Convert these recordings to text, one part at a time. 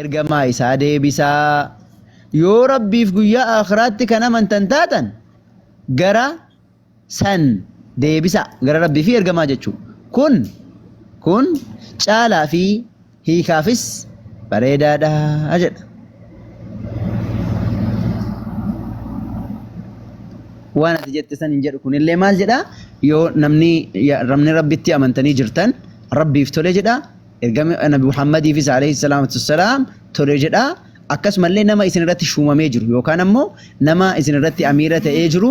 Ergamaa isaa deebisaa. Yoo Rabbiif guyyaa aakhiraatti kan amantan taatan gara san deebisaa. Gara Rabbii fi ergamaa jechuu. Kun kun caalaa fi hiikaafis bareedaadha jedha. Waan ati jette san hin jedhu kunillee maal jedha? Yoo namni namni Rabbitti amantanii jirtan Rabbiif tole jedha. Ergama Nabi Muhammadiifis alayhi salaatu wassalaam tole jedha. Akkasumallee nama isin irratti shuumamee jiru yookaan ammoo nama isin irratti amiira ta'ee jiru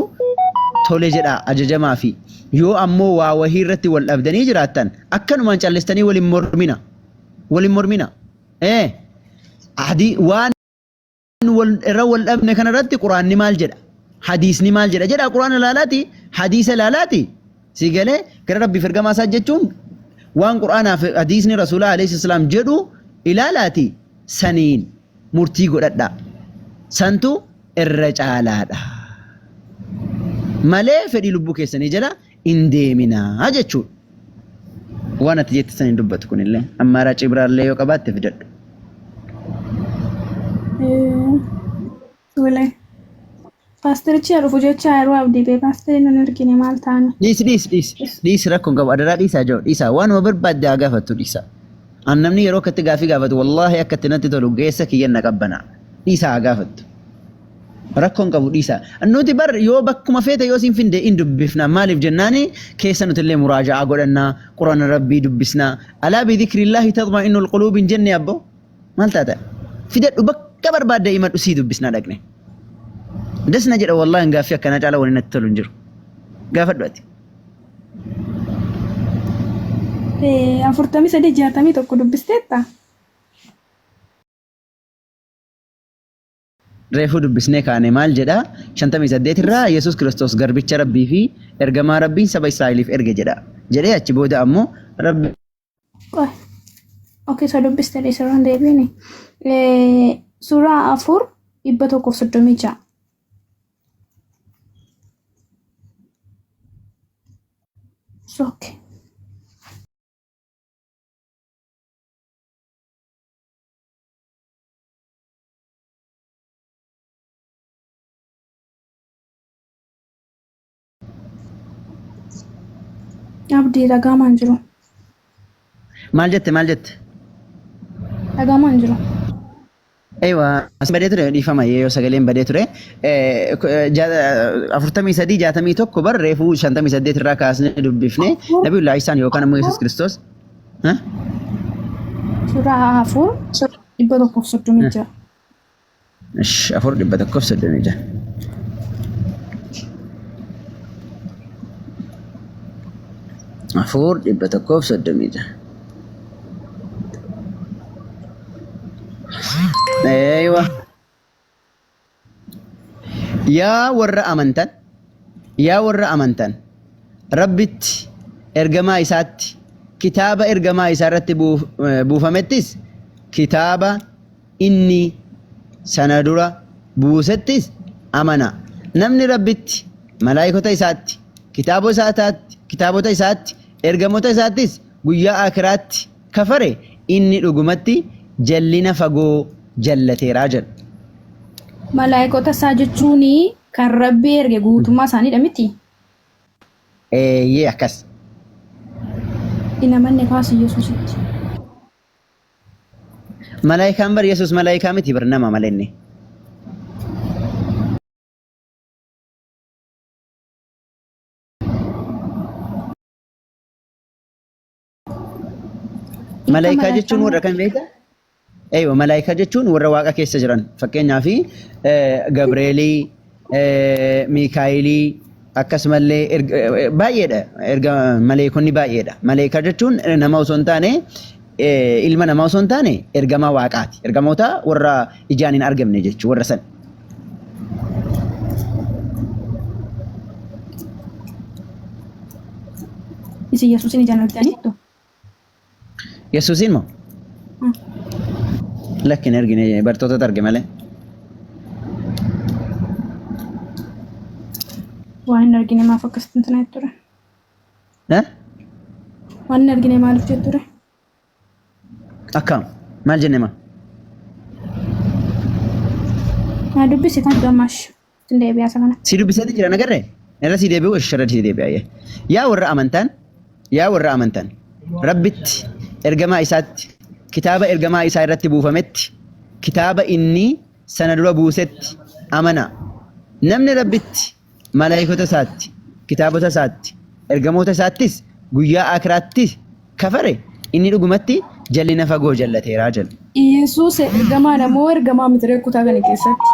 tole jedha ajajamaa fi yoo ammoo waa wahii irratti wal dhabdanii jiraattan akkanumaan callistanii wal hin mormina. Wal hin mormina. Ee hadii waan wal irra wal dhabne kana irratti quraanni maal jedha? Hadiisni maal jedha? Jedha quraana ilaalaati, hadiisa ilaalaati. Si galee gara Rabbiif ergamaa isaa jechuun waan quraanaa fi hadiisni rasuulaa alayhi salaam jedhu ilaalaati saniin murtii godhadha. Santu irra caalaadha. Malee fedhii lubbuu keessanii jala hin deeminaa jechuudha. Waan ati jette san hin dubbatu kunillee. Ammaaraacii biraallee yoo qabaatte fidadhu. Tole. Paasterichi haa dhufu jecha yeroo abdii bee paasterii nun ergine maal taane. Dhiisi dhiisi dhiisi. Dhiisi rakkoo hin qabu. Adaraa dhiisaa jiru dhiisaa. Waanuma barbaadde haa gaafattu dhiisaa. An namni yeroo akkatti gaafii gaafatu wallaahi akka itti natti tolu geessa kiyyan na qabbanaa. Dhiisaa haa gaafattu. Rakkoo hin qabu dhiisaa. Nuti bar yoo bakkuma feete yoo siin finde in dubbifna. Maaliif jennaani keessa nuti illee muraaja'aa godhanna, quraana rabbii dubbisna. Alaa bi dhikrillaahi taxma'innul quluub hin jenne abbo. Maal taata? Fidadhu bakka barbaadde himadhu sii dubbisna dhaqne. Das na jedha wallaahi gaaffii akkanaa caala wani natti tolu hin jiru. Gaafadhu ati. 43 61 dubbisteetta? Reefuu dubbisnee kaane maal jedha? 58 irraa Yesuus Kiristoos garbicha Rabbii fi ergamaa Rabbiin saba Israa'eliif erge jedha. Jedhee achi booda ammoo Rabbi Qoy. Okay, isa dubbiste dhiisirraan deebiini. Suuraa 4 136. Okay. Abdii dhagaamaan jiru. Maal jette maal jette? Dhagaamaan jiru. Eewa badee ture dhiifama yoo sagaleen badee ture. 43 61 bar reefuu 58 irraa kaasnee dubbifne Nabiyullaa Isaan yookaan ammoo Yesuus Kiristoos. Suuraa 4 136. Ish, 4 136. 4 136. Eeywa. Yaa warra amantan, yaa warra amantan, Rabbitti, ergamaa isaatti, kitaaba ergamaa isaa irratti buufamettis, kitaaba inni sana dura buusettis amanaa. Namni Rabbitti, malaayikota isaatti, kitaabota isaatti, ergamoota isaattis, guyyaa aakhiraatti kafare, inni dhugumatti jallina fagoo jallateera jedha. Malaayikota isaa jechuun kan Rabbi erge guutummaa isaaniidha miti? Eeyyee akkas. Hin amanne kaasi Yesuusitti. Malaayikaan bar Yesuus malaayikaa miti bar nama malee inni. Hiika Malaayikaa jechuun malaayikaa warra kam beektaa? Eeywa malaayikaa jechuun warra waaqa keessa jiran fakkeenyaaf Gabreelii, Miikaayilii akkasumallee baay'eedha erga maleekonni baay'eedha. Maleekaa jechuun nama osoo hin taane ilma namaa osoo hin taane ergamaa waaqaati. Ergamoota warra ijaan hin argamne jechuu warra san. Isin Yesuusin ijaan argitaniittu? Yesuusiin moo? Lakki hin argine bartootatu arge malee. Waan hin argine maaf akkasitti hin tanaa ture? Eh? Waan hin argine maaliif jettu ture? Akkam? Maal jenne maa? Na dubbisi kan gammash. Ittiin deebi'aa isa kana. Si dubbiseeti jira nagarre? Irra si deebi'u irra si deebi'a. Yaa warra amantan, yaa warra amantan, Rabbitti, ergamaa isaatti, kitaaba ergamaa isaa irratti buufametti, kitaaba inni sana dura buusetti amanaa. Namni Rabbitti, malaayikota isaatti, kitaabota isaatti, ergamoota isaattis guyyaa aakhiraatti kafare inni dhugumatti jallina fagoo jallateera jedha. Iyesuus ergamaadha moo ergamaa miti ree kutaa kana keessatti?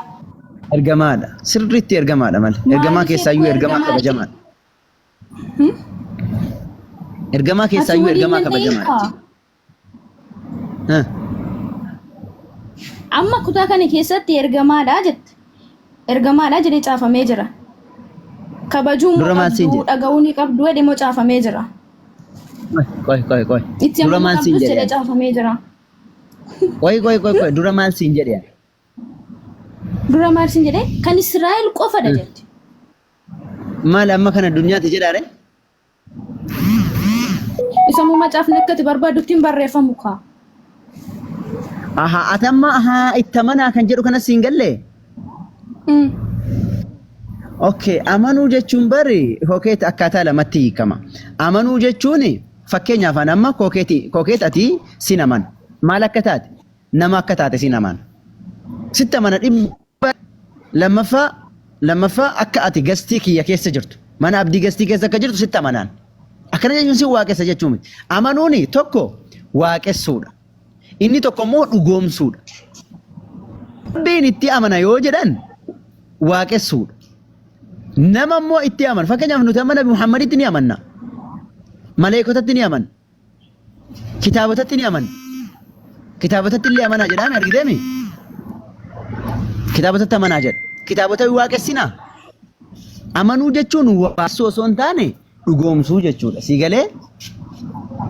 Ergamaadha. Sirriitti ergamaadha malee. Ergamaa Maaliif keessaayyuu eegguu ergamaa ergamaa kabajamaadha. Ergamaa Ati keessaayyuu waliin ergamaa nan kabajamaadha. ta'inkaa? Ha. Amma kutaa kana keessatti ergamaadha jette. Ergamaadha jedhee caafamee jira. Kabajuu immoo Dura maal siin qabdu, jedhe? dhaga'uu ni qabdu jedhee immoo caafamee jira. Qoy qoy qoy. Itti Dura amanuu maal siin qabdus jedhe? jedhee caafamee jira. Qoy qoy qoy qoy dura maal siin jedhe? Dura maal siin jedhee? Kan Israa'el qofadha jette. Maal amma kana addunyaatti jedhaare? Isa immoo macaafni akka ati barbaaddutti hin barreeffamu kaa. Ahaa ati amma ahaa itti amanaa kan jedhu kanas siin galle? Okay, amanuu jechuun bari kokeet akkaataa lamatti hiikama. Amanuu jechuun fakkeenyaaf ani amma kokeeti kokeet ati sin amana. Maal akka taate? Nama akka taate sin amana. Sitti amana dhibba lammaffaa lammaffaa akka ati gastii kiyya keessa jirtu mana abdii gastii keessa akka jirtu sitti amanaan. Akkana jechuun si waaqessa jechuu miti. Amanuuni tokko waaqessuudha. Inni tokko immoo dhugoomsuudha. Rabbiin itti amana yoo jedhan waaqessuudha. Nama immoo itti amana. Fakkeenyaaf nuti amma Nabi Muhammaditti ni amanna. Maleekotatti ni amanna. Kitaabotatti ni amanna. Kitaabotatti illee amanaa jedhaan argiteemi? Kitaabotatti amanaa jedha. Kitaabota waaqessinaa? Amanuu jechuun waaqessuu osoo hin taane dhugoomsuu jechuudha. Sii galee?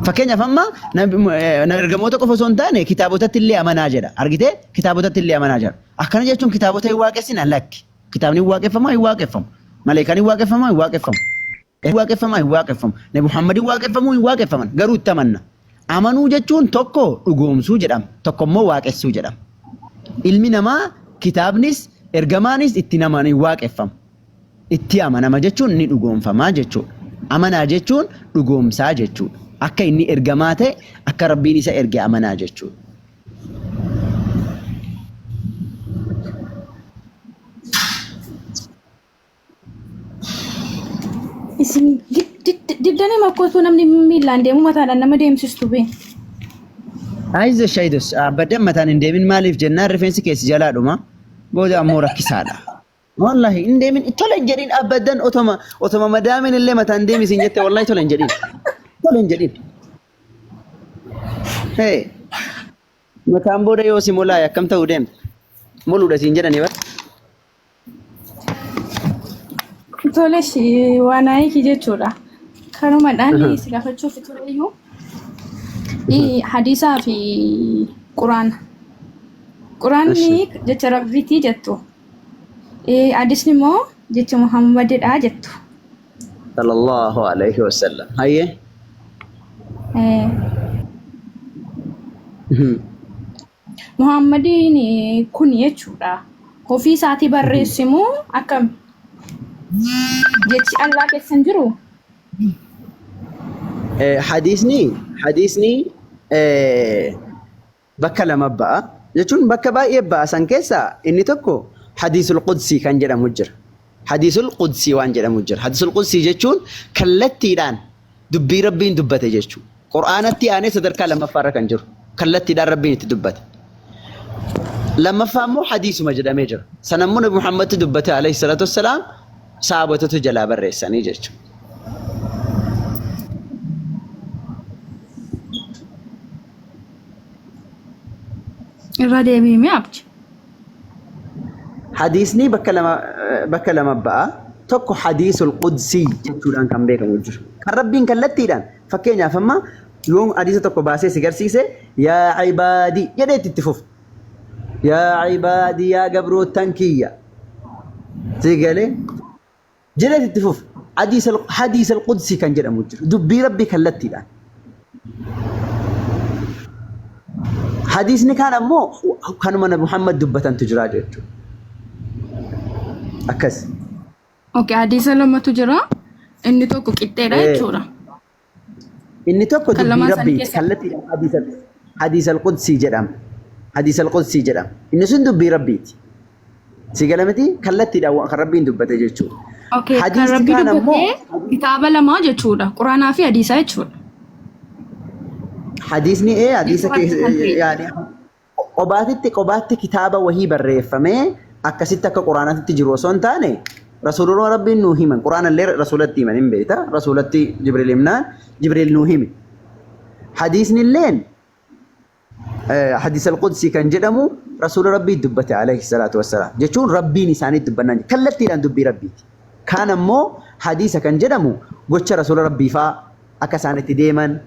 Fakkeenyaaf amma ergamoota qofa osoo hin taane kitaabotatti illee amanaa jedha. Argitee? Kitaabotatti illee amanaa jedha. Akkana jechuun kitaabota hin waaqessina lakki. Kitaabni hin waaqeffamaa hin waaqeffamu. Maleekaan hin waaqeffamaa hin waaqeffamu. Hin waaqeffamaa hin waaqeffamu. Nabi Muhammad hin waaqeffamuu hin waaqeffaman. Garuu itti amanna. Amanuu jechuun tokko dhugoomsuu jedhama. Tokko immoo waaqessuu jedhama. Ilmi namaa kitaabnis ergamaanis itti namaan hin waaqeffamu. Itti amanama jechuun ni dhugoomfamaa jechuudha. Amanaa jechuun dhugoomsaa jechuudha. Akka inni ergamaa ta'e akka Rabbiin isa erge amanaa jechuudha. Isin diddanii makkootuu namni miillaan deemu mataadhaan nama deemsistu bee. Ayizosh ayizosh abbaddan mataan hin deemin maaliif jennaan rifeensi keessi jalaa dhuma booda ammoo rakkisaadha. Wallahi hin deemin tola hin jedhin abbaddan otoma otoma madaamin illee mataan deemi siin jette wallahi tola hin jedhin. Tola hin jedhin. Hey mataan booda yoo si molaa'e akkam ta'uu deemta? Moluudha siin jedhanii bara. Tole waan aayiki jechuudha. Kanumadhaan si gaafachuuf tureyyuu hadiisaa fi quraana. Quraanni jecha rabbiitii jettu. Hadiisni immoo jecha Muhammadidha jettu. Sallallahu alayhi wasallam. Hayyee. Muhammadiin kun jechuudha. Ofii isaatii barreesse moo akkami? Jechi Allah keessa hin jiru? Hadiisni hadiisni bakka lama ba'a. Jechuun bakka baay'ee ba'a san keessaa inni tokko hadiisul qudsii kan jedhamu jira. Hadiisul qudsii waan jedhamu jira. Hadiisul qudsii jechuun kallattiidhaan dubbii Rabbiin dubbate jechuudha. Qur'aanatti aanee sadarkaa lammaffaarra kan jiru. Kallattiidhaan Rabbiin itti dubbate. Lammaffaa immoo hadiisuma jedhamee jira. Sana immoo Nabi Muhammadtu dubbate alayhi salaatu wassalaam sahaabotatu jalaa barreessanii jechuudha. Irra deebi'imee abdi. Hadiisni bakka lama bakka lama ba'a. Tokko hadiisul qudsii jechuudhaan kan beekamu jira. Kan Rabbiin kallattiidhaan fakkeenyaaf amma yoo hadiisa tokko baasee si garsiise yaa ibaadii jedheetti itti fufa. Yaa ibaadii yaa gabroottan kiyya. Si galee jedheetti itti fufa. Hadiisal qudsii kan jedhamu jira. Dubbii Rabbii kallattiidhaan. Hadiisni kaan ammoo kanuma Nabi Muhammad dubbatantu jira jechuudha. Akkas. Okay, hadiisa lamatu jira. Inni tokko qixxeedha jechuudha. Inni tokko Kan dubbii lamaan isaanii Rabbiiti. keessa. Kallattiidhaan hadiisa al-Qudsii jedhama. Hadiisa al-Qudsii jedhama. Inni sun dubbii Rabbiiti. Si gala miti? Kallattiidhaan kan Rabbiin dubbate jechuudha. Okay, kan Hadiisni Rabbii kaan ammoo dubbatee kitaaba lamaa jechuudha. Quraanaa fi hadiisa jechuudha. Hadiisni hadiisa Hadiisa kan ta'e. yaani qobaatitti qobaatti kitaaba wahii barreeffamee akkasitti akka quraanaatti jiru osoo hin taane rasuuluma rabbiin nuu himan quraanallee rasuulatti himan hin beekta rasuulatti jibriil himnaan jibriil nuu hime hadiisni illeen hadiis alqudsii kan jedhamu rasuula rabbii dubbate alayhi salaatu wassalaam jechuun rabbiin isaanii dubbannaan kallattiidhaan dubbii rabbiiti kaan ammoo hadiisa kan jedhamu gocha rasuula rabbii faa akka isaan itti deeman,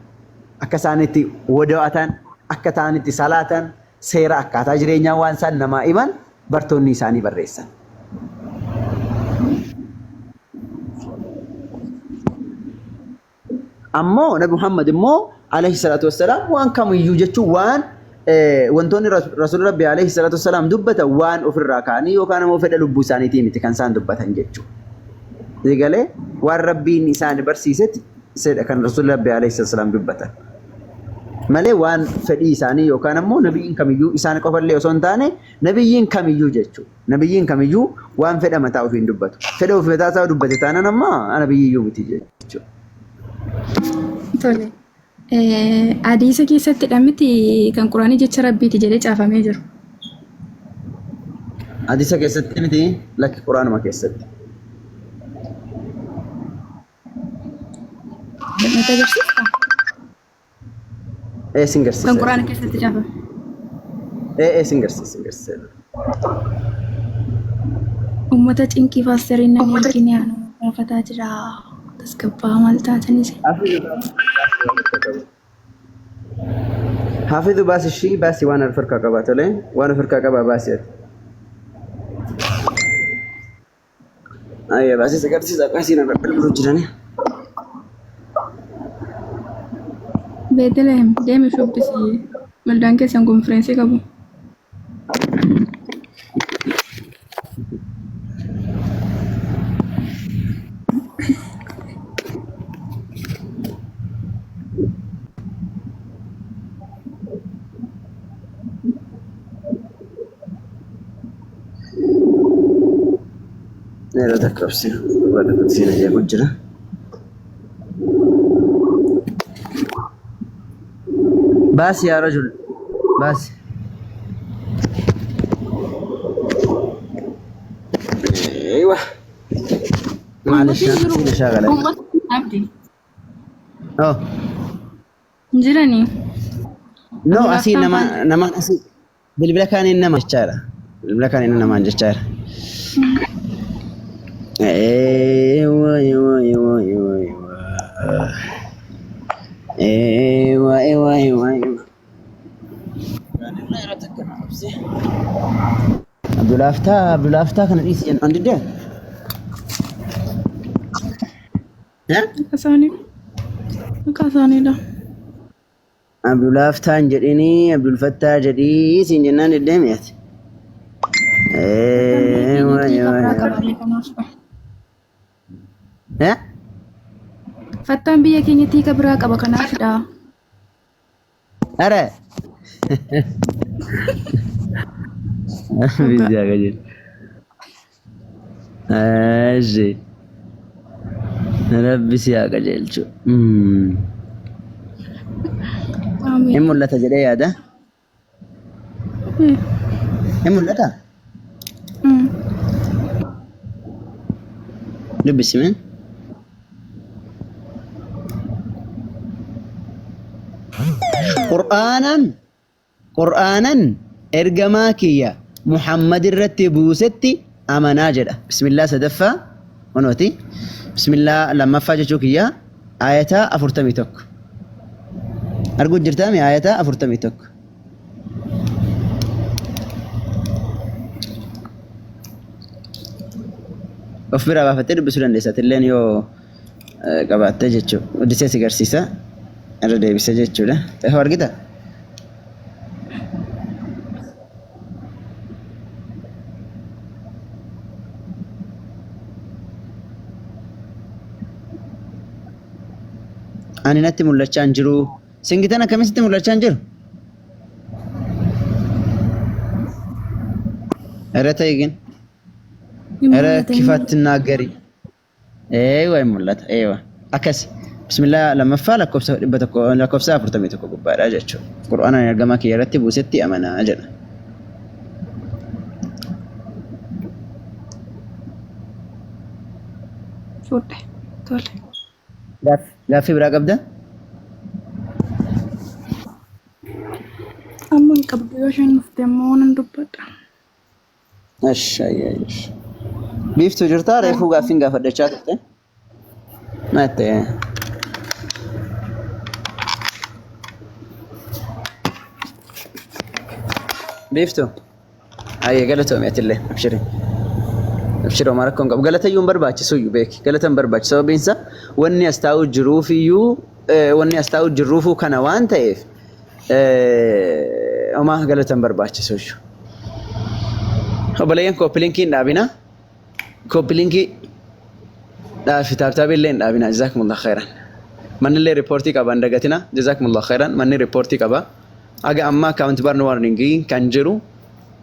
akka isaan itti woda'atan, akka isaan itti salaatan, seera akkaataa jireenyaa waan isaan namaa himan bartoonni isaanii barreessan. Ammoo Nabi Muhammad immoo alayhi salaatu wassalaam waan kamiyyuu jechuun waan wantoonni Rasuulli Rabbi alayhi salaatu wassalaam dubbatan waan ofirraa ka'anii yookaan ammoo fedha lubbuu isaaniitii miti kan isaan dubbatan jechuudha. Eegalee waan Rabbiin isaan barsiisetti sedha kan Rasuulli Rabbi alayhi salaatu wassalaam dubbatan. Malee waan fedhii isaanii yookaan ammoo nabiyyiin kamiyyuu isaan qofallee osoo hin taane nabiyyiin kamiyyuu jechuudha. Nabiyyiin kamiyyuu waan fedha mataa ofiin dubbatu. Fedha ofii mataa isaa dubbate taanaan amma nabiyyiyyuu miti jechuudha. Tole. Hadiisa keessattidha miti kan Quraanii jecha Rabbiiti jedhee caafamee jiru. Hadiisa keessatti miti lakki Quraanuma keessatti. Natti agarsiiftaa? Ee sin garsiisa. Kan Quraana keessatti caafame. Ee sin garsiisa sin garsiisa. Uummata cinqii paasteriin namni ergine anu gaafataa jira. Tasgabbaa maal taatanis. Hafizu baasi ishii baasi waan of harkaa qabaa tole waan of harkaa qabaa baasi ati. Ayya baasi si garsiisa akkasii na bilbilu jirani. Beetelehem deemi shubbisi. Waldaan keessan konfireensii qabu. Yeroo takka obsi waan tokko siin ajaa'ibu jira. Baasi yaa rajul baasi. Eeywa. Maalish Uummatni hin jiru. siin shaagala. Uummatni abdi. Oh. Hin jiranii. No asii Abdulaaftaan nama faan nama asii bilbila kaaniin nama jechaadha. Bilbila kaaniin namaan jechaadha. Eewa eewa eewa eewa eewa. Eewa eewa eewa eewa. Abdulaaftaa Abdulaaftaa kana dhiisi jennaan diddee? Eh? Maqaa isaanii. Maqaa isaaniidha. Abdulaaftaan jedhinii Abdulfattaa jedhii siin jennaan diddee mi'aati. Fattaan biyya Eewa keenyatti eewa kabraa eewa. qaba kanaafidha. Eh? Fattaan biyya keenyatti hiika biraa qaba kanaafidha. Ara. Dhugaa. Bizyaa qajeelu. Eeshi. Rabbi si haa qajeelchu. Hin Amiin. mul'ata jedhee yaada. Hin mul'ata? Dubbisi mee. Qur'aanan Qur'aanan ergamaa kiyya Muhammad irratti buusetti amanaa jedha. Bismillah sadaffaa kunooti. Bismillah lammaffaa jechuu kiyya ayataa 41. Arguu jirtaami ayataa 41. Of biraa baafattee dubbisuu dandeessa. Atilleen yoo qabaatte jechuudha. Guddisee si garsiisa. Irra deebisa jechuudha. Hoo argita? Ani natti mul'achaa hin jiru. Singitan akkamitti mul'achaa hin jiru? Irra ta'e gin. Hin Irra mul'ata hin kifaatti mul'ata. naagari. Eewa hin mul'ata. Eewa. Akkas. Bismillah lammaffaa lakkoofsa 100 lakkoofsa 41 gubbaadha jechuudha. Qur'aana ergamaa kiyya irratti buusetti amanaa jedha. Fudhe. Tole. Gaaffii biraa qabda? Amma hin qabdu yoo isheen dhufte immoo nan dubbadha. Esh, ayya, esh. Biiftuu jirtaa? Reefuu gaaffiin gaafadhachaa turte. Natti. Biiftuu. Ayyee galatoomi atillee abshiri. Abshiri homaa rakkoon qabu. Galata iyyuu hin barbaachisu iyyuu beeki. Galata hin barbaachisu. Sababiin isaa wanni as taa'u jiruuf iyyuu wanni as taa'u jirruufuu kana waan ta'eef homaa galata hin barbaachisu iyyuu. Obboleeyyan kooppilinkii hin dhaabina. Kooppilinkii dhaafi taaptaabii illee hin dhaabina. Jazaakumullah khairan. Manni illee riippoortii qaba hin dagatina. Jazaakumullah khairan. Manni riippoortii qaba. Haga ammaa account burn warning kan jiru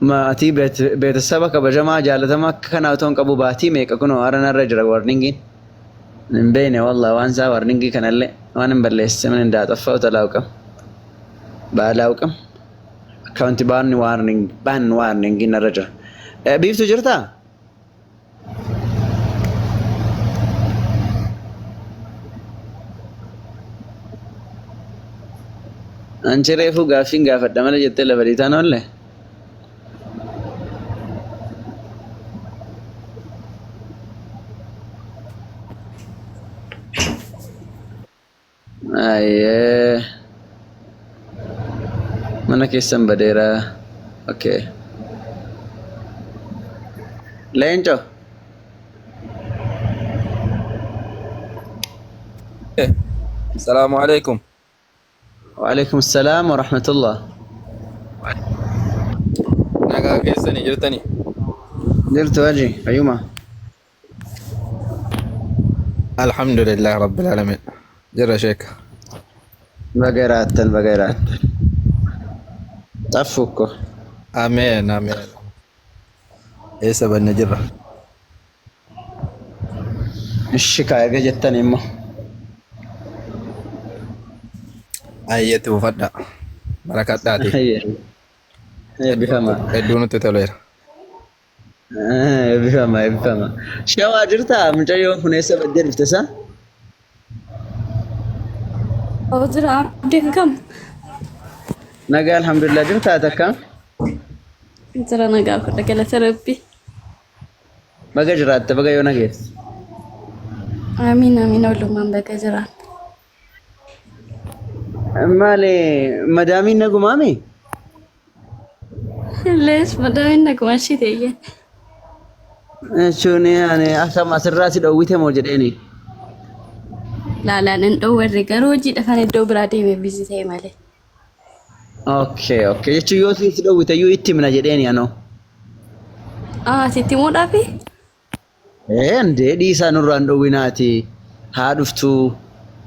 maatii beetesaba kabajamaa jaalatamaa akka kanaa otoo hin qabu baatii meeqa kunoo hara narra jira warningiin. Hin beekne wallah waan isaa warningii kanallee waan hin balleesse min indaaxaffaa talaawqam. Baalaawqam. Account burn warning ban warning narra jira. Biiftuu jirtaa? Anchi reefuu gaaffiin gaafadha malee jettee lafa dhiitaan oolle. Ayyee. Mana keessan badeera. Okay. Leenco. Salaamu alaikum. Waalaikum salaam wa rahmatullah. Nagaa keessanii jirtanii? Jirtu haji fayyuma. Alhamdulillah Rabbil Alamin. Jirra sheeka. Baga jiraattan baga jiraattan. Xaffu ko. Ameen ameen. Eessa banne jirra? Ishi kaa erga jettan immoo. Ayyeetti buufadha. Barakadhaati. Ayyee. Eebbifama. Hedduu nutti toleera. Eebbifama eebbifama. Shawaa jirtaa mucayyoon kun eessa baddee dhufte isaa? Oo jira abdiin kam? Nagaa alhamdulillah jirtaa takka? Jira nagaa fudha galata rabbi. Baga jiraatte baga yoo nageesse. Amiin amiin oolummaan baga jiraan. Maali madaamiin nagumaami? Lees madaamiin naguma ishii ta'e. Jechuun ani akkam asirraa si dhowwite moo jedheeni. Laalaan hin dhoowwarre garuu hojii dhafan iddoo biraa deeme bizi ta'e malee. Okay okay jechuun yoo si dhowwite iyyuu itti himna jedheeni anoo. Ah sitti himuudhaafi? Ee andee dhiisaa nurraa hin dhowwinaati. Haa dhuftuu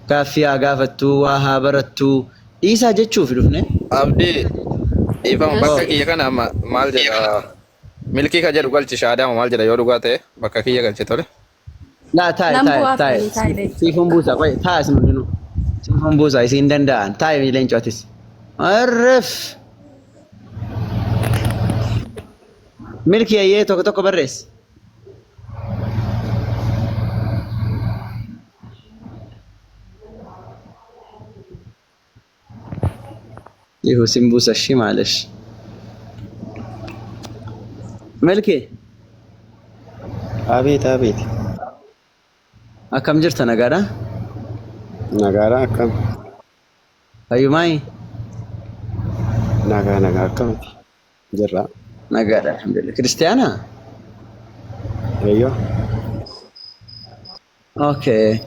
gaaffii haa gaafattuu waa haa barattuu dhiisaa jechuufi dhufne. Abdii dhiifama bakka Oh. kiyya kana amma maal jedha milkii ka jedhu galchi shaadaama maal jedha yoo dhugaa ta'e bakka kiyya galchi tole. Laa taa'i Nan taa'i bu'aa taa'i fi taa'i leencoo. siifun buusa qoy taa'i isin hundinuu siifun buusa isin danda'an taa'i leencoo atis. Arref milkii ayyee tokko tokko barreessi. Ihu sin buusa shi maalish. Milki Abeet abeet. akkam jirta nagaadha? Nagaadha akkam? Fayyumaayi? Nagaa nagaa akkamiti? Jirra. Nagaadha alhamdulillah. Kiristiyaana? Eeyyoo. Okay.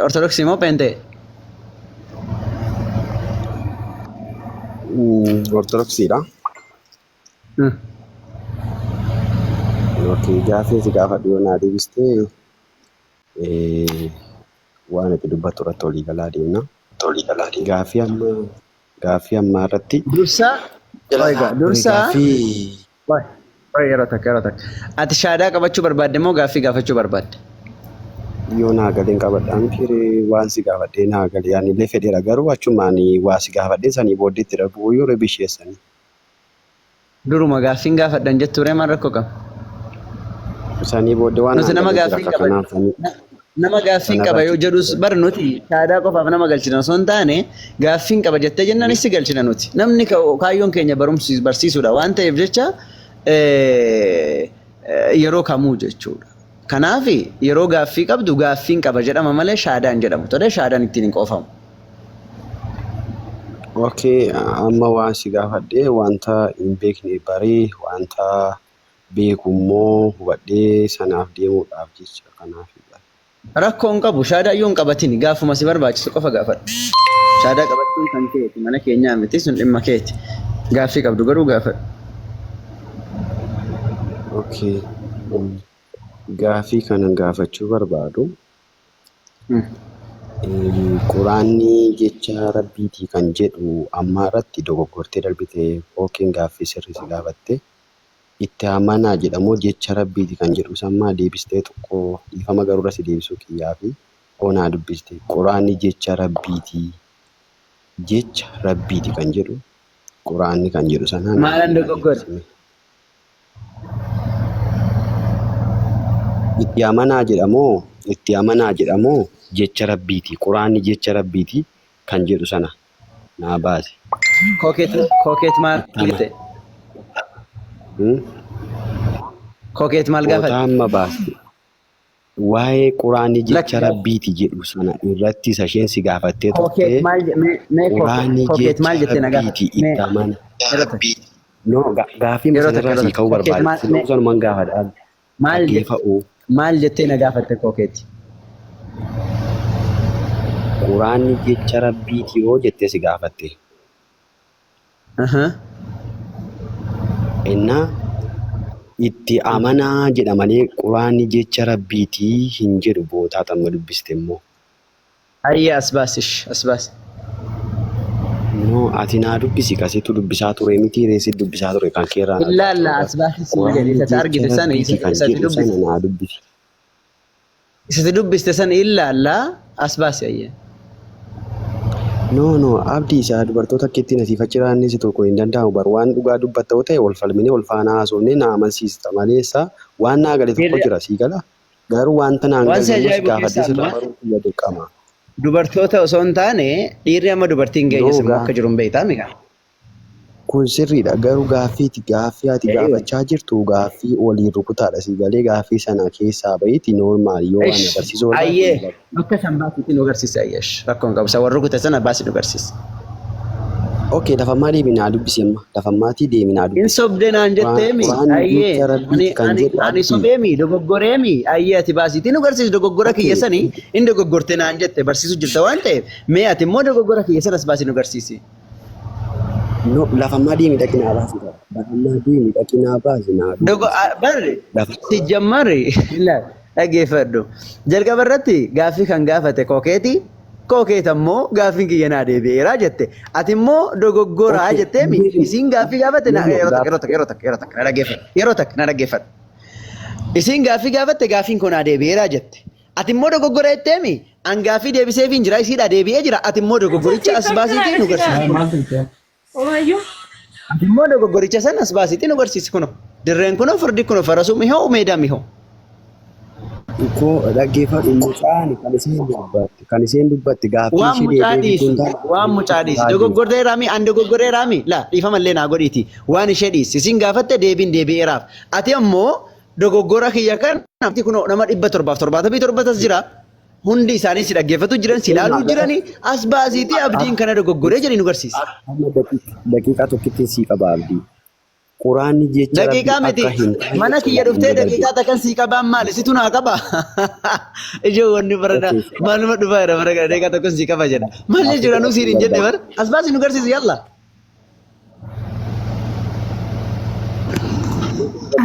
Ortodoksii moo pheenxee? Ortodoksiidha. Okay, gaaffii si gaafadhu yoo naa deebiste Waan ati dubbattu irratti walii galaa deemna. Gaaffii amma gaaffii ammaa irratti Dursa oiga dursa gaaffii Waay, waay, yeroo takka yeroo takka. Ati shaadaa qabachuu barbaadde moo gaaffii gaafachuu barbaadde? Yoo naa galeen qabadhaa miti ree, waan si gaafadhee naa gale ani illee fedheera garuu achumaan waa si gaafadhee sanii booddee itti darbuu yoo rebi isheessanii. Duruma gaaffiin gaafadhan jettu ree maal rakkoo qaba? Sanii booddee waan Nuti naa nama galee jira gaaffiin akka qaba kanaaf sanii nama gaaffiin qaba sanarraa yoo jedhus bar nuti shaadaa qofaaf nama galchina osoo hin taane gaaffiin qaba jettee jennaan si galchina nuti. Namni kaayyoon keenya barumsi barsiisuudha waan ta'eef jecha yeroo kamuu jechuudha. Kanaaf yeroo gaaffii qabdu gaaffiin qaba jedhama malee shaadaan jedhamu. Tole shaadaan ittiin hin qoofamu. Okay, amma waan si gaafadhee wanta hin beekne baree wanta beeku immoo hubadhee sanaaf deemuudhaaf jecha kanaaf. Rakkoo hin qabu. Shaadaa iyyuu hin qabatini. Gaafuma si barbaachisu qofa gaafadhu. Shaadaa qabachuun kan keeti. Mana keenyaa miti sun dhimma keeti. Gaaffii qabdu garuu gaafadhu. Okay. Gaaffii kanan gaafachuu barbaadu Quraanni jecha rabbiitii kan jedhu ammaa irratti dogoggortee darbite yookiin gaaffii sirrii si gaafatte itti amanaa jedhamoo jecha rabbiiti kan jedhu sammaa deebistee tokko dhiifama garuu irra si deebisuu kiyyaa fi onaa dubbiste quraanni jecha rabbiitii jecha rabbiiti kan jedhu quraanni kan jedhu sanaa naa Maalan dogoggore? deebisime. Itti amanaa jedhamoo itti amanaa jedhamoo jecha rabbiiti quraanni jecha rabbiiti kan jedhu sana naa baase. Kookeet kookeet maal Itti ama. jette? Hmm? Kookeet maal Bootaa gaafatte? amma baaste. Waa'ee quraanni jecha Lakki rabbiiti jedhu sana irratti isa isheen si gaafattee kookeet turte maal mee mee kookeet quraanni kookeet jecha maal jettee na gaafatte? rabbiiti Mee itti amana. yeroo takka No, gaaffii yeroo takka sanarraa yeroo sii takka ka'uu kookeet barbaade. maal Siloo mee sanuman gaafadha. maal jette Dhaggeeffa'uu. maal jettee na gaafatte kookeet? Quraanni jecha rabbiiti yoo jettee si gaafatte. Aha. Innaa itti amanaa jedha malee quraanni jecha rabbiitii hin jedhu bootaa tamma dubbiste immoo. Ayyee as baasish as baasi. No, ati naa dubbisi kasitu dubbisaa ture miti reessi dubbisaa ture kan keerraan argaa Ilaalla ture as baasi siin jedhe Quraanni isa jecha argite sana rabbiiti isa kan isatti jedhu sana dubbiste. naa dubbisi. Isatti dubbiste sana ilaalla as baasi ayyee. No, no, abdii isaa dubartoota akkitti nasiif achi raannis tokko hin danda'amu bar waan dhugaa dubbatta yoo ta'e wal falminee wal faana haasofnee na amansiista maleessa waan naa gale tokko Dhiirri jira sii gala garuu wanta naan waan si galle immoo si ajaa'ibu gaafadhee keessaa sirraa amma baruu kiyya dirqama. dubartoota osoo hin taane dhiirri amma dubartii hin No, geenyes immoo gaa akka jiru hin beektaa mi'a. Kun sirriidha garuu gaaffiiti gaaffii ati Eeyyuu. gaafachaa jirtu gaaffii waliin rukutaadha sii galee gaaffii sana keessaa bahiiti normaal yoo waan Ish, agarsiisuu barbaadde ayyee ni bakka san baasiitti nu agarsiisi ayyesh rakkoon qabu isa warra rukute sana baasii nu agarsiisi. Okay, lafammaa deemi naa dubbisi amma. Lafammaatii deemi naa In dubbisi. sobde naan jetteemi Quraan ayyee jecha ani rabbiiti kan ani jedhu ani abdii. sobeemi dogoggoreemi ayyee ati baasiitti nu agarsiisi dogoggora Okay, kiyya sanii in dogoggorte naan jette barsiisu jirta waan ta'eef mee ati immoo dogoggora kiyya sanas baasii nu agarsiisi. No, lafammaa deemi dhaqi naa baasi. Lafammaa deemi dhaqi naa baasi naa Dogo dubbisi. barri Lafa si jammarri ilaal dhaggeeffadhu. Jalqaba irratti gaaffii kan gaafate kookeeti. Kookeet ammoo gaaffiin kiyya naa deebi'eera jette. Ati immoo dogoggoraa Okay, jetteemi isiin gaaffii gaafate no, na no, yeroo takka gaaf yeroo takka yeroo takka yeroo takka na dhaggeeffadhu. Yeroo takka na dhaggeeffadhu. Isiin gaaffii gaafatte gaaffiin kun naa deebi'eera jette. Ati immoo dogoggora jetteemi an gaaffii deebiseefiin jira isiidhaa deebi'ee jira ati immoo dogoggoricha as baasiitii nu garsiisi. Omayyuu. Ati immoo dogoggoricha sana as baasiitii nu garsiisi kuno. Dirreen kuno fardi kuno farasuu mihoo meedaa mihoo. Koo dhaggeeffadhu mucaan kan isheen dubbatte kan isheen dubbatte gaaffii Waan ishee mucaa deebi'ee dhiisi hin taane waan mucaa dhiisi dogoggorreeraa mi an dogoggorreeraa mi laa dhiifamallee naa godhiiti waan ishee dhiisi isin gaafatte deebiin deebi'eeraaf ati ammoo dogoggora kiyya kana kunoo nama 777 tas jira hundi isaanii si dhaggeeffatu jiran si ilaaluu jirani as baasiitii abdiin kana dogoggoree jedhi nu garsiisi. Amma daqiiqaa tokkittiin sii qaba abdii. Quraanni jecha rabbii Daqiiqaa miti akka hin taane mana kiyya dhuftee hin darbe. daqiiqaa takkan sii qabaan maali situ naa qaba. Ijoo wanni barana Okay. maaluma dhufaa jira bara kana daqiiqaa tokkon sii qaba jedha. Maal jechuudha nu siin hin jenne bara as baasii nu garsiisi yalla.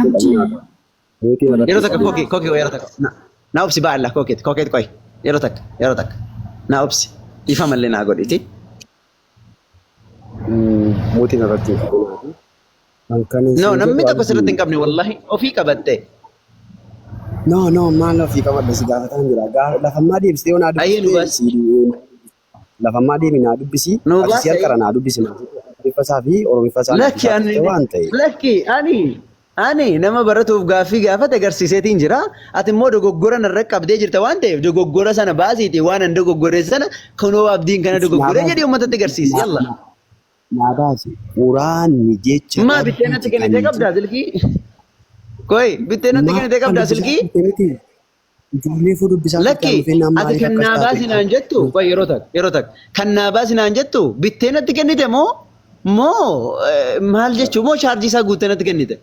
Abdii. Meetii irratti Yeroo takka kookee kookee yeroo takka na obsi baalla kookeet kookeet qoy. Yeroo takka yeroo takka naa obsi dhiifama illee naa godhiti. Mootiin irratti hin qabinaati. Kan kan No siin namni jedhu tokko sirratti abdii. hin qabne wallahi ofii qabatte. No no maal ofii qabadhe si gaafataan jira. Lafammaa deebistee yoo naa Ayyee nu dubbiste baasi. si lafammaa deemi naa dubbisi. Nu Ati si baasi harkara ayyee. naa dubbisi naa Ingiliffa isaa fi Oromiffa isaa naa Lakki dubbisaa ani turte waan ta'e. lakki ani ani nama baratuuf gaaffii gaafate agarsiiseetiin jira. Ati immoo dogoggora narra qabdee jirta waan ta'eef dogoggora sana baasiitii waan an dogoggore sana kunoo abdiin kana Naa dogoggore baasi. jedhii uummatatti agarsiisi. Yalla. Naa baasi. Quraanni jecha Maa bittee natti rabbiiti kan kennitee qabdaa jedhu. silkii? Koyi bittee natti Maal kennitee qabdaa dubbisaa silkii? turte miti? Ijoollee fuu dubbisaa turte Lakki amma fennaan ati maaliif kan akkas naa taate? baasi naan jettu qoy yeroo takka yeroo takka kan naa baasi naan jettu bittee natti kennite moo moo maal jechuu moo chaarjii isaa guuttee natti kennite?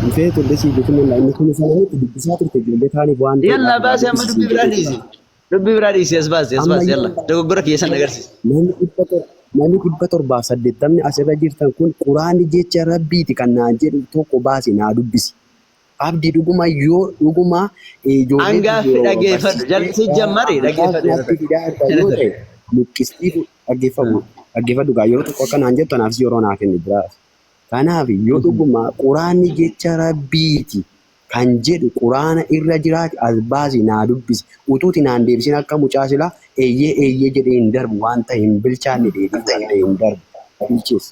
Dhufee turte si beeku mala inni kun sana miti dubbisaa turte ijoollee taaniif waan Yallaa ta'eedhaaf naa baasi amma dubbisi dubbii siin biraa jedhee dhiisi. jira. Dubbii biraa dhiisi as baasi as Amma baasi yoo yalla dogoggora kiyya san agarsiisi. namni dhibba tor- namni 780 asirra jirtan kun quraanni jecha rabbiiti kan naan jedhu tokko baasi naa dubbisi. Abdi dhuguma yoo dhuguma ijoollee Angaafi dhaggeeffadhu barsiistee si jammari hangaaf dhaggeeffadhu yeroo natti takka. fidaa jirta Yeroo yoo takka. ta'e luqqistii dhaggeeffamu dhaggeeffadhu gaa yeroo tokko akka naan jettu anaafis yeroo naa kenni biraa. Kanaaf yoo dhuguma quraanni jecha rabbiiti kan jedhu quraana irra jiraate as baasi naa dubbisi. Utuuti naan deebisin akka mucaa silaa eeyyee eeyyee jedhee hin darbu waan ta'e hin bilchaanne dheedhii fudhadhee hin darbu. Bilcheessi.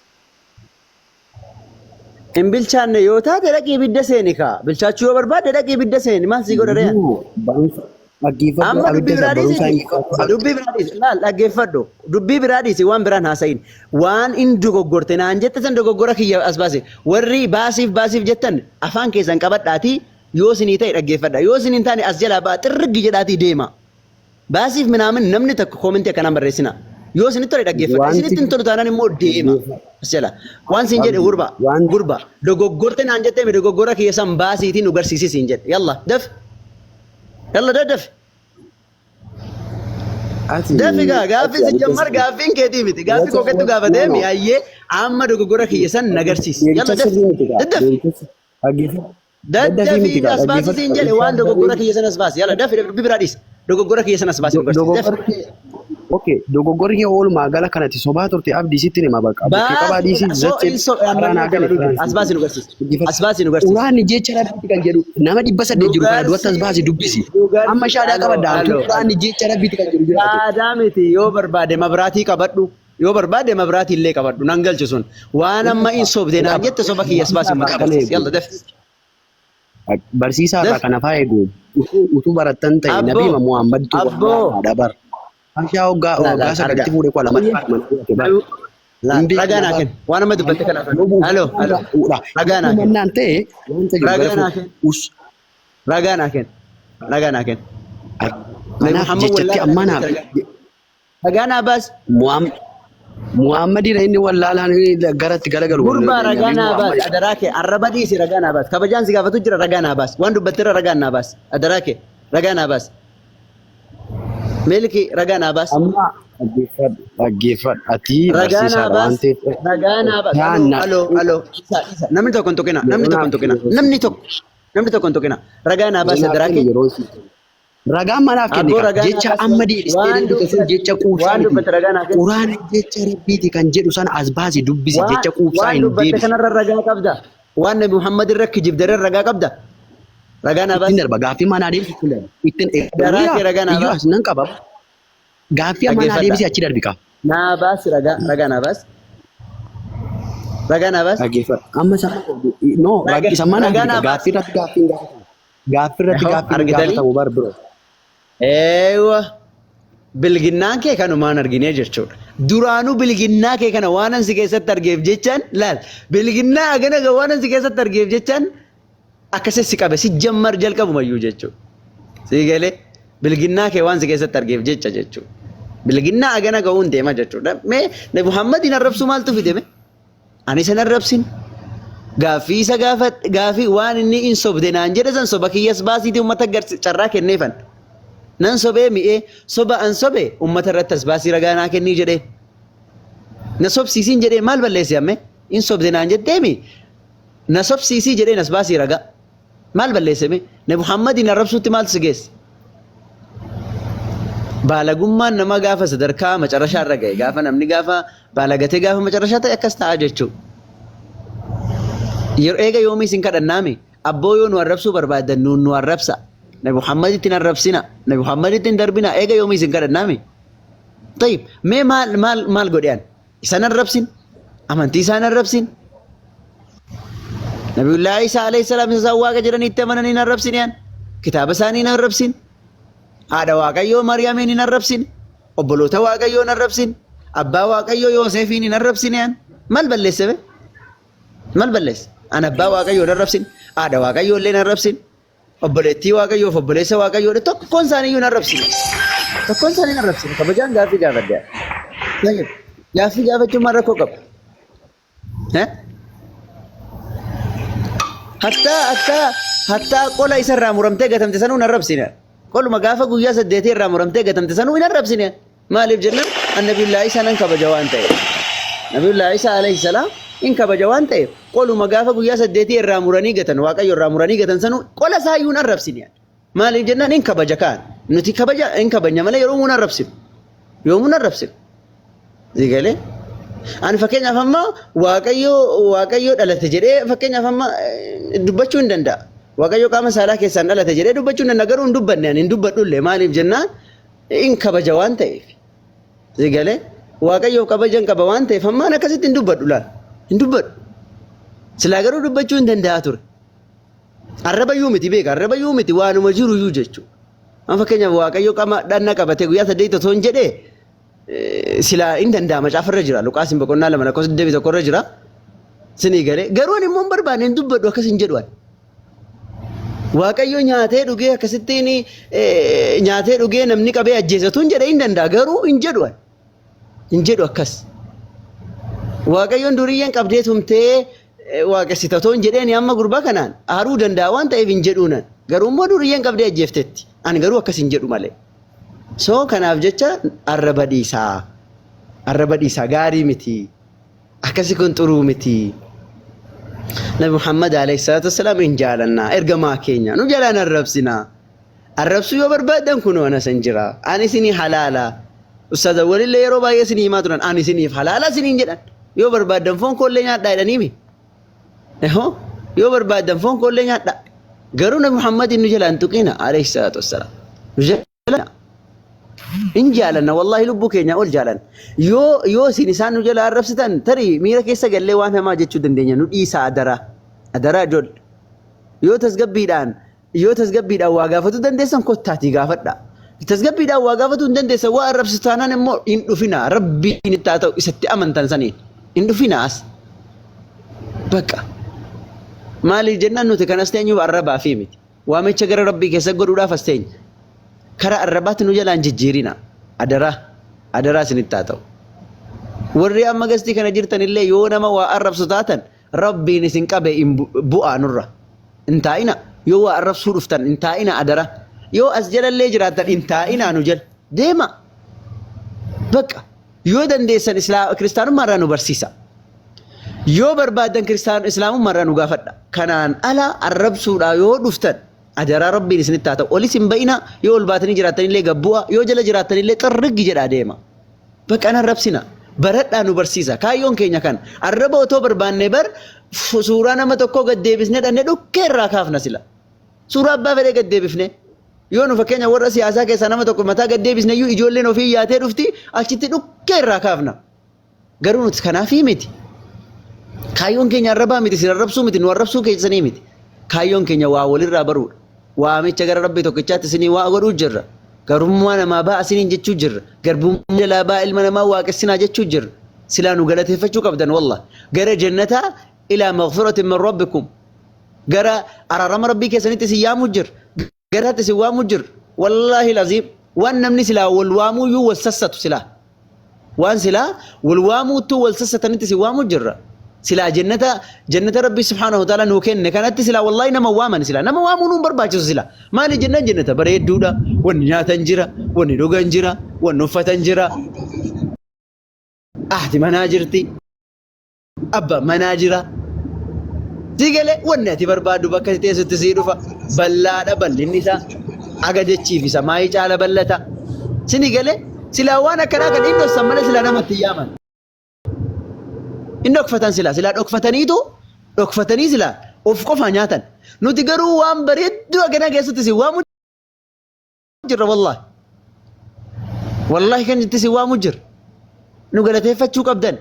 Hin bilchaanne yoo taate dhaqii ibidda seeni kaa. Bilchaachuu yoo barbaadde dhaqii ibidda seeni maal sii godha ree? No, barumsa dhaggeeffadhu Amma abidda dubbii isa biraa barumsa dhiisiti. hin qabu. Dubbii biraa dhiisi. Laal dhaggeeffadhu. Dubbii biraa dhiisi waan biraan haasayin. Waan in dogoggorte naan jette san dogoggora kiyya as baase. Warri baasiif baasiif jettan afaan keessan qabadhaatii yoo isinii ta'e dhaggeeffadha. Yoo isin hin taane as jalaa ba'a xirriggi jedhaatii deema. Baasiif minaamin namni tokko koomentii akkanaan barreessina. Yoo isinitti tole dhaggeeffadha. Wanti Isinitti hin tolu taanaan immoo deema. As jala. Waan siin jedhe abdi gurba. waan Gurba. Dogoggorte naan jettee mi dogoggora kiyya san baasiitii nu garsiisi siin jedhe. Yalla daf. Yalla daddaf. ati Dafi gaa ati gaaffii si abidda jammar sana gaaffiin keetii miti. Gaaffii koo kettu no gaafatee no mi ayyee amma dogoggora kiyya san na garsiisi. deebicha Yalla dafi. sirrii miti gaa Daddaf. deebicha dhaggeeffadhu daddafii miti Daddafii gaa as baasi dhaggeeffadhu siin jedhe waan dogoggora kiyya san as baasi. Yalla dafi dafi dubbii biraa dhiisi. Dogoggora kiyya san as baasi nu garsiisi. Dafi. Dogoggorri okay dogoggorri kee oolmaa gala kanatti sobaa turte abdii sitti hima bakka bukkee qabaa Baasi dhiisii so zache in so karaa naa gale as baasi nu garsiisi. As baasi nu garsiisi. Quraanni jecha rabbiiti kan jedhu nama 800 Nu jiru kana duratti as baasi garsiisi. dubbisi. Nu Amma garsiisi. shaadaa Aloo qabadda utuu aloo quraanni aloo. jecha rabbiiti kan jedhu jiraate. Shaadaa miti yoo barbaade mabraatii qabadhu. Yoo barbaade mabraatii illee qabadhu. Nan galchu sun. Waan amma in sobde naan jette soba kiyya as baasi Barsiisaa uummata irraa kana agarsiisi. eegu. Yalla dafi. Barsiisaa irraa Dafi. kana faa eegu. Utuu barattan ta'e Abboo. nabiima Muhammadtu Abboo. wallaalaadha bar. Hashaa hoggaa Laal hoggaa laal argaa. sagalitti fuudhee kudha lamatti haadha mana godhate bar. Laal Hin ragaa beekna naa bar. kenni. Waan amma dubbatte kanaaf Yoo Aloo aloo. buufachuudha. Ragaa naa kenni. Mannaan ta'e wanta jiru gara Ragaa naa kenni. us. Ragaa naa kenni. Ragaa naa kenni. Nabi Kanaaf Muhammad jechatti wallaalaa ammaa kan naaf jette ragaa. Ragaa naa baasi. Muhammadidha inni wallaalaan garatti garagalu Gurbaa ragaa nabii naa baasi. Muhammad. Adaraa kee arraba dhiisi ragaa naa baasi. Kabajaan si gaafatu jira ragaa naa baasi. Waan dubbatterra ragaa naa baasi. Adaraa kee ragaa naa baasi. Milki ragaa naa baasi. Amma dhaggeeffadhu dhaggeeffadhu ati Ragaa naa barsiisaadha waan baasi. ta'eef Ragaa naa baasi. Aloo taanna aloo aloo. Isa isa. Namni tokko hin tuqina. Namni yeroo tokko hin naaf tuqina. Namni tokko. Namni tokko hin tuqina. Ragaa naa baasi yeroo naaf adaraa kenni kee. yeroo si Ragaan manaaf kenni Abboo kaa ragaa naa jecha baasi. amma deebistee Waan deebite sun dubbate jecha quubsaa waan miti. dubbate ragaa naa kenni. Quraanni jecha rabbiiti kan jedhu sana as baasi dubbisi Waan jecha quubsaa waan hin dubbatte deebisu. kanarra ragaa qabda. Waan Nabi Muhammad irra kijibde irra ragaa qabda. Ragaa naa Ittiin baasi. darba gaaffii manaa deebisi ittiin darba. Ittiin Garaa kee ragaa naa iyyuu baasi. as nan qaba. Gaaffii amma naa Dhaggeeffadha. deebisi achi darbi kaa. Naa baasi ragaa ragaa naa baasi. Ragaa naa baasi. Dhaggeeffadhu. Amma isa no Ragaa isa mana ragaa naa baasi. gaaffii irratti gaaffiin gaafatamu. Gaaffii irratti Ehoo gaaffiin argitanii? gaafatamu bar bro. Eewa. Bilginnaan kee kanumaan arginee jechuudha. Duraanuu bilginnaa kee kana waanan si keessatti argeef jechaan laal. Bilginnaa hagana gahu waanan si keessatti argeef jechaan akkasii si qabe si jammar jalqabumayyuu jechuudha. Sii galee bilginnaa kee waan si keessatti argeef jecha jechuudha. Bilginnaa hagana gahuun deema jechuudha. Mee Nabi Muhammadiin arrabsuu maaltu fide mee? Ani isa hin arrabsin. Gaaffii isa gaafadhe gaaffii waan inni hin sobde naan jedhe san soba kiyyas baasiitii uummata garsi carraa kenneefan. Nan sobee mi'ee soba an sobe uummata irratti as baasii ragaa naa kennii jedhee. Na sobsiisiin jedhee maal balleesse amme? Hin sobde naan jetteemi na sobsiisii jedheen as baasii ragaa. Maal balleesse mee? Nabi Muhammadiin arrabsuutti maaltu si geesse? Baalagummaan nama gaafa sadarkaa macarashaa irra ga'e gaafa namni gaafa baalagatee gaafa macarashaa ta'e akkas ta'a jechuudha. Yeroo eega yoomii isin kadhannaami abboo yoo nu arrabsuu barbaaddan nuun nu arrabsa. Nabi Muhammaditti hin arrabsina. Nabi Muhammaditti hin darbina. Eega yoomii isin kadhannaami. Tayyib mee maal maal maal godhe an? Isan arrabsin. Amantii isaan arrabsin. Nabiyullaa Isaa alayhi salaam isa isaan waaqa jedhanii itti amanan hin arrabsin an. Kitaaba isaanii hin arrabsin. Haadha Waaqayyoo Maariyaamiin hin arrabsin. Obboloota Waaqayyoo hin arrabsin. Abbaa Waaqayyoo Yoosefiin hin arrabsin an. Maal balleesse be? Maal balleesse? An abbaa Waaqayyoo hin arrabsin. Haadha Waaqayyoo illee hin arrabsin. Obboleettii Waaqayyoof obboleessa Waaqayyoo tokkoon isaanii iyyuu hin arrabsine. Tokkoon isaanii hin arrabsine. Kabajaan gaaffii gaafadhe. Tayyib. Gaaffii gaafachuun maal rakkoo qaba? Eh? Hattaa hattaa hattaa qola isa irraa muramtee gatamte sanuu hin arrabsine. Qoluma gaafa guyyaa saddeetii irraa muramtee gatamte sanuu hin arrabsine. Maaliif jennaan annabiyullaa Isaa nan kabaja waan ta'eef. Nabiyullaa Isaa alayhi salaam in kabaja waan ta'eef qoluma gaafa guyyaa saddeetii irraa muranii gatan waaqayyo irraa muranii gatan sanuu qola isaa iyyuu hin arrabsine. Maaliif jennaan in kabaja kaan nuti kabaja in kabajna malee yeroo hin arrabsinu. Yoomuu hin arrabsinu. Galee? Ani fakkeenyaaf amma waaqayyo waaqayyo dhalate jedhee fakkeenyaaf amma dubbachuu hin danda'a. Waaqayyo qaama saalaa keessaan dhalate jedhee dubbachuu hin danda'a garuu hin dubbanne ani hin dubbadhullee maaliif jennaan in kabaja waan ta'eef. Si galee Waaqayyoof kabajan qaba waan ta'eef ammaan akkasitti hin dubbadhu laal. Hin dubbadhu. Silaa garuu dubbachuu hin danda'a ture. Arraba iyyuu miti beeka arraba iyyuu miti waanuma jiru iyyuu jechuudha. Amma fakkeenyaaf Waaqayyo qama dhanna qabatee guyyaa saddeet otoo hin jedhee silaa hin danda'a macaafa irra jira. Luqaas boqonnaa 2 lakkoofsa 21 irra jira. Sinii galee garuu ani immoo hin barbaanne hin dubbadhu akkas hin jedhu ani. Waaqayyo nyaatee dhugee akkasittiin nyaatee dhugee namni qabee ajjeesatu hin jedhe hin danda'a garuu hin jedhu ani. Hin jedhu akkas. Waaqayyoon duriyyeen qabdee tumtee waaqessita otoo hin jedheeni amma gurbaa kanaan aaruu danda'a waan ta'eef hin jedhuunan. Garuu immoo duriyyeen qabdee ajjeeftetti. Ani garuu akkas hin jedhu malee. So kanaaf jecha arraba dhiisaa. Arraba dhiisaa gaarii miti. Akkasi kun xuruu miti. Nabi Muhammad alayhi salaatu wassalaam hin jaalanna. Ergamaa keenya nu jalaan arrabsina. Arrabsuu yoo barbaaddan kunoo ana san jira. Ani isinii halaala. Ustaaz Awwalillee yeroo baay'ee isinii himaa turan. Ani isiniif halaala isiniin jedhan. Yoo barbaaddan foon koollee nyaadhaa jedhaniimi. Ehoo yoo barbaaddan foon koollee nyaadhaa. Garuu Nabi Muhammad nu jalaan tuqina alayhi salaatu wassalaam. Nu jala hin jaalanna wallaahi lubbuu keenyaa ol jaalanna. Yoo yoo isin isaan nu jala arrabsitan tarii miira keessa gallee waan hamaa jechuu dandeenya nu dhiisaa adaraa. Adaraa ijoollee. Yoo tasgabbiidhaan Yoo tasgabbiidhaan waa gaafatuu dandeessan kottaatii gaafadhaa. Tasgabbiidhaan waa gaafatuu hin dandeessan waa arrabsitu taanaan immoo hin dhufinaa. Rabbiin itti haa ta'u isatti amantan saniin. Hin dhufinaa as. Bakka. Maaliif jennaan nuti kan as teenyuuf arrabaa fi miti. Waamicha gara Rabbii keessa godhuudhaaf as teenya. Karaa arrabaatti nu jalaan jijjiirina. Adaraa. Adaraa isinitti haa ta'u. Warri amma gastii kana jirtan illee yoo nama waa arrabsu taatan Rabbiin isin qabe hin bu'aa nurra. Hin taa'ina. Yoo waa arrabsuu dhuftan hin taa'ina adara. Yoo as jalallee jiraattan hin taa'inaa nu jala. Deema. Bakka. Yoo dandeessan kiristaanummaa irraa nu barsiisa. Yoo barbaaddan kiristaan islaamummaa irraa nu gaafadha. Kanaan ala arrabsuudhaa yoo dhuftan adaraa Rabbiin isinitti haa ta'u. Olis hin ba'ina yoo ol baatanii jiraattanillee gad bu'a yoo jala jiraattanillee xirriggi jedhaa deema. Bakka hin arrabsina. Baradhaa nu barsiisa. Kaayyoon keenya kana. Arraba otoo barbaanne bar suuraa nama tokkoo gad deebisnee dhanne dhukkee irraa kaafna sila. Suuraa abbaa fedhee gad deebifne. Yoo nu fakkeenya warra siyaasaa keessaa nama tokko mataa gad deebisne iyyuu ijoolleen ofii yaatee dhufti achitti dhukkee irraa kaafna. Garuu nuti kanaafii miti. Kaayyoon keenya arrabaa miti, sin arrabsuu miti, nu arrabsuu keessanii miti. Kaayyoon keenya waa walirraa baruudha. Waamicha gara Rabbii tokkichaatti isinii waa godhuu jirra. Garummaa namaa ba'a isiniin jechuu jirra. Garbummaa jalaa ba'a ilma namaa waaqessinaa jechuu jirra. Silaa nu galateeffachuu qabdan wallah. Gara jannataa ilaa maghfiratin min rabbikum. Gara araarama Rabbii keessanitti isin yaamuu jirra. Gara isaatti isin waamuu jirra. Wallaahi laziim waan namni silaa wal waamuu iyyuu wal sassatu silaa. Waan silaa wal waamuuttuu wal sassatanitti isin waamuu jirra. Silaa jannata jannata Rabbii subhaanahu wa ta'ala nuu kenne kanatti silaa wallaahi nama waaman silaa nama waamuu nuun barbaachisu silaa. Maali jennaan jannata bareedduudha. Wanni nyaatan jira, wanni dhugan jira, wanni uffatan jira. Ahti manaa jirti. Abba manaa jira. Si galee wanni ati barbaaddu bakka si teessutti sii dhufa. Bal'aadha bal'inni isaa. Aga jechiif isa maayii caala bal'ata. Sini galee silaa waan akkanaa kan hin dhoksan malee silaa namatti hin yaaman. Hin dhokfatan silaa silaa dhokfataniitu dhokfatanii silaa of qofaa nyaatan. Nuti garuu waan bareedduu akkanaa keessatti si waamu jirra wallaahi. Wallaahi kan itti si waamu jira. Nu galateeffachuu qabdan.